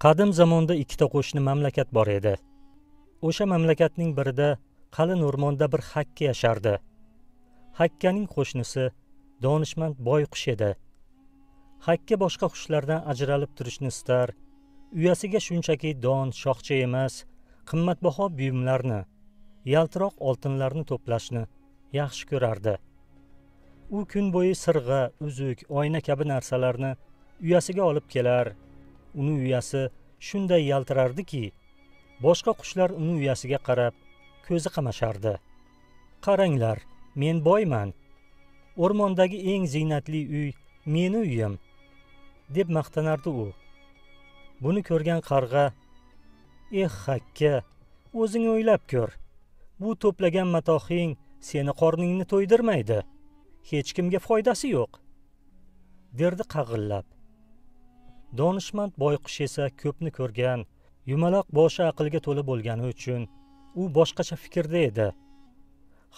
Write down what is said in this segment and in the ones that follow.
Qadim zamonda ikkita qo'shni mamlakat bor edi. O'sha mamlakatning birida qalin o'rmonda bir hakka yashardi. Hakkaning qo'shnisi donishmand boyqush edi. Hakka boshqa qushlardan ajralib turishni istar, uyasiga shunchaki don, shoxcha emas, qimmatbaho buyumlarni, yaltiroq oltinlarni to'plashni yaxshi ko'rardi. U kun bo'yi sirg'a, uzuk, oyna kabi narsalarni uyasiga olib kelar. Uni uyasi shunday yaltirardiki, boshqa qushlar uni uyasiga qarab ko'zi qamashardi. Qaranglar, men boyman. O'rmondagi eng ziynatli uy meni uyim, deb maqtanardi u. Buni ko'rgan qarg'a: "Eh hakka, o'zing o'ylab ko'r. Bu to'plagan matohing seni qorningni to'ydirmaydi. Hech kimga foydasi yo'q", derdi qag'illab. Donishmand boyqush esa ko'pni ko'rgan, yumaloq boshi aqlga to'la bo'lgani uchun u boshqacha fikrda edi.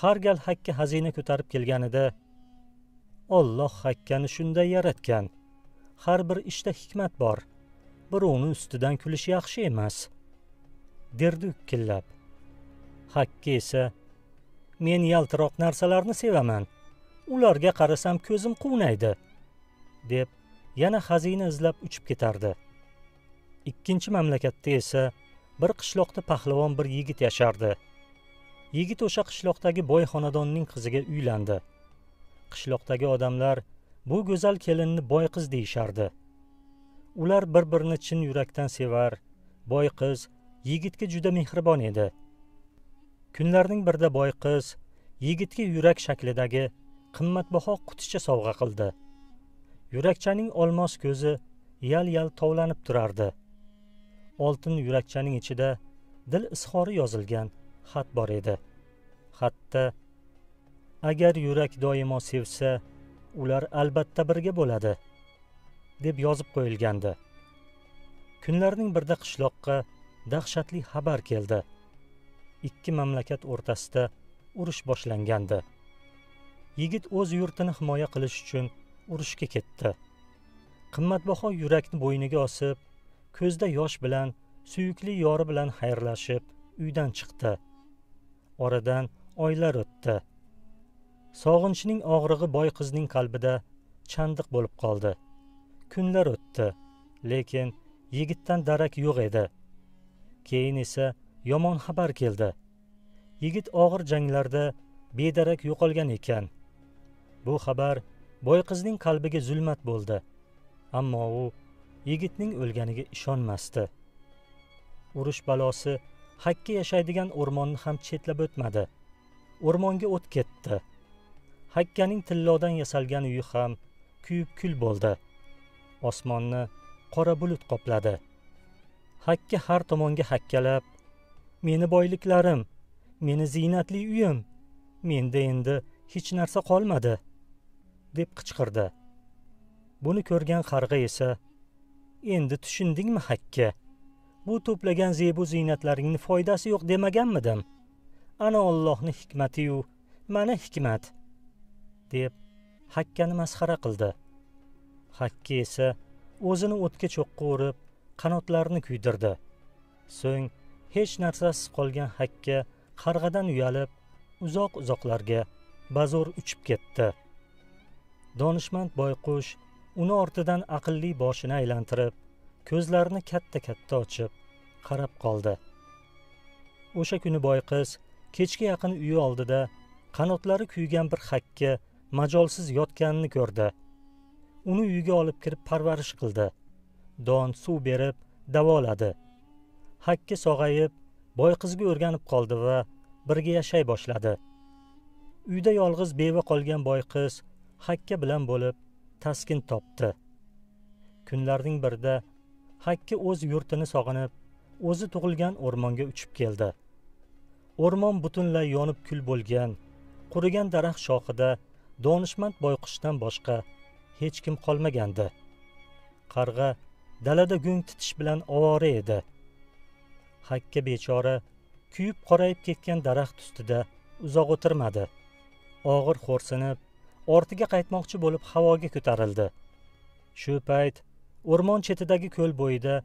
Har gal hakka xazina ko'tarib kelganida, "Alloh hakkani shunday yaratgan. Har bir ishda hikmat bor. Birovning ustidan kulish yaxshi emas", derdi ukkillab. Hakka esa: "Men yaltiroq narsalarni sevaman. Ularga qarasam ko'zim quvnaydi", deb yana xazina izlab uchib ketardi. Ikkinchi mamlakatda esa bir qishloqda pahlavon bir yigit yashardi. Yigit o'sha qishloqdagi boy xonadonning qiziga uylandi. Qishloqdagi odamlar bu go'zal kelinni boy qiz deyishardi. Ular bir-birini chin yurakdan sevar. Boy qiz yigitga juda mehribon edi. Kunlarning birida boy qiz yigitga yurak shaklidagi qimmatbaho quticha sovg'a qildi. Yurakchaning olmos ko'zi yal-yal tovlanib turardi. Oltin yurakchaning ichida dil izhori yozilgan xat bor edi. Xatda: "Agar yurak doimo sevsa, ular albatta birga bo'ladi", deb yozib qo'yilgandi. Kunlarning birida qishloqqa dahshatli xabar keldi. Ikki mamlakat o'rtasida urush boshlangandi. Yigit o'z yurtini himoya qilish uchun urushga ketdi. Qimmatbaho yurakni bo'yniga osib, ko'zda yosh bilan suyukli yori bilan xayrlashib uydan chiqdi. Oradan oylar o'tdi. Sog'inchning og'rig'i boy qizning qalbida chandiq bo'lib qoldi. Kunlar o'tdi, lekin yigitdan darak yo'q edi. Keyin esa yomon xabar keldi. Yigit og'ir janglarda bedarak yo'qolgan ekan. Bu xabar boy qizning qalbiga zulmat bo'ldi. Ammo u yigitning o'lganiga ishonmasdi. Urush balosi hakka yashaydigan o'rmonni ham chetlab o'tmadi. O'rmonga o't ketdi. Hakkaning tillodan yasalgan uyi ham kuyib kul bo'ldi. Osmonni qora bulut qopladi. Hakka har tomonga hakkalab: "Meni boyliklarim, meni ziynatli uyim, menda endi hech narsa qolmadi", deb qichqirdi. Buni ko'rgan qarg'a esa: "Endi tushundingmi hakka? Bu to'plagan zebu ziynatlaringni foydasi yo'q demaganmidim? Ana Allohning hikmati-yu, mana hikmat", deb hakkani masxara qildi. Hakka esa o'zini o'tga cho'qqa urib, qanotlarini kuydirdi. So'ng hech narsasiz qolgan hakka qarg'adan uyalib, uzoq-uzoqlarga bazo'r uchib ketdi. Donishmand boyqush uni ortidan aqlli boshini aylantirib, ko'zlarini katta-katta ochib qarab qoldi. O'sha kuni boyqiz kechga yaqin uyi oldida qanotlari kuygan bir hakka majolsiz yotganini ko'rdi. Uni uyga olib kirib parvarish qildi. Don, suv berib davoladi. Hakka sog'ayib, boyqizga o'rganib qoldi va birga yashay boshladi. Uyda yolg'iz beva qolgan boyqiz hakka bilan bo'lib taskin topdi. Kunlarning birida hakka o'z yurtini sog'inib, o'zi tug'ilgan o'rmonga uchib keldi. O'rmon butunlay yonib kul bo'lgan, qurigan daraxt shoxida donishmand boyqushdan boshqa hech kim qolmagandi. Qarg'a dalada go'ng titish bilan ovora edi. Hakka bechora kuyib qorayib ketgan daraxt ustida uzoq o'tirmadi. Og'ir xo'rsinib, ortiga qaytmoqchi bo'lib havoga ko'tarildi. Shu payt o'rmon chetidagi ko'l bo'yida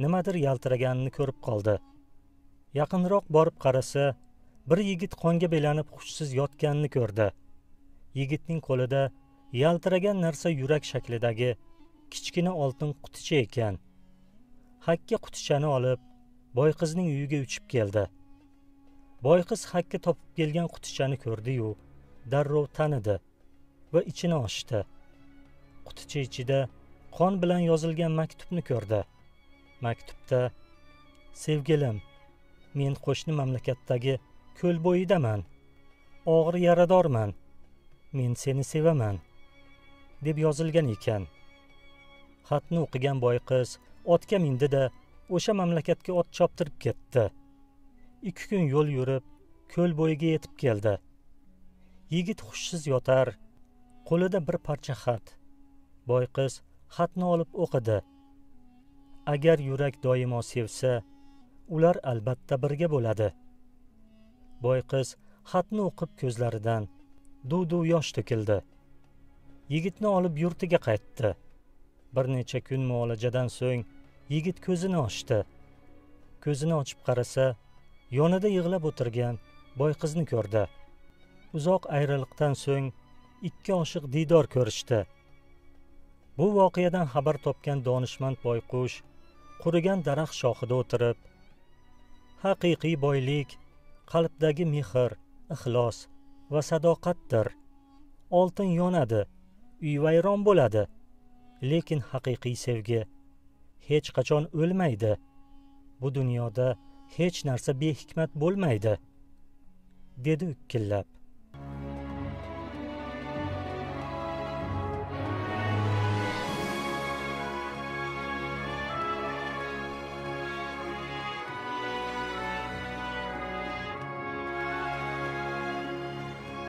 nimadir yaltiraganini ko'rib qoldi. Yaqinroq borib qarasa, bir yigit qonga belanib hushsiz yotganini ko'rdi. Yigitning qo'lida yaltiragan narsa yurak shaklidagi kichkina oltin quticha ekan. Hakka qutichani olib, boyqizning uyiga uchib keldi. Boyqiz Hakka topib kelgan qutichani ko'rdi-yu, darrov tanidi va ichini ochdi. Quticha ichida qon bilan yozilgan maktubni ko'rdi. Maktubda: "Sevgilim, men qo'shni mamlakatdagi ko'l bo'yidaman. Og'ir yaradorman. Men seni sevaman", deb yozilgan ekan. Xatni o'qigan boyqiz otga mindi-da, o'sha mamlakatga ot choptirib ketdi. 2 kun yo'l yurib, ko'l bo'yiga yetib keldi. Yigit hushsiz yotar, qo'lida bir parcha xat. Boyqiz xatni olib o'qidi. Agar yurak doimo sevsa, ular albatta birga bo'ladi. Boyqiz xatni o'qib ko'zlaridan duv-duv yosh to'kildi. Yigitni olib yurtiga qaytdi. Bir necha kun muolajadan so'ng yigit ko'zini ochdi. Ko'zini ochib qarasa, yonida yig'lab o'tirgan boyqizni ko'rdi. Uzoq ayriliqdan so'ng ikki oshiq diydor ko'rishdi. Bu voqeadan xabar topgan donishmand boyqush qurigan daraxt shoxida o'tirib, haqiqiy boylik qalbdagi mehr, ixlos va sadoqatdir. Oltin yonadi, uy vayron bo'ladi, lekin haqiqiy sevgi hech qachon o'lmaydi. Bu dunyoda hech narsa behikmat bo'lmaydi, dedi ukkillab.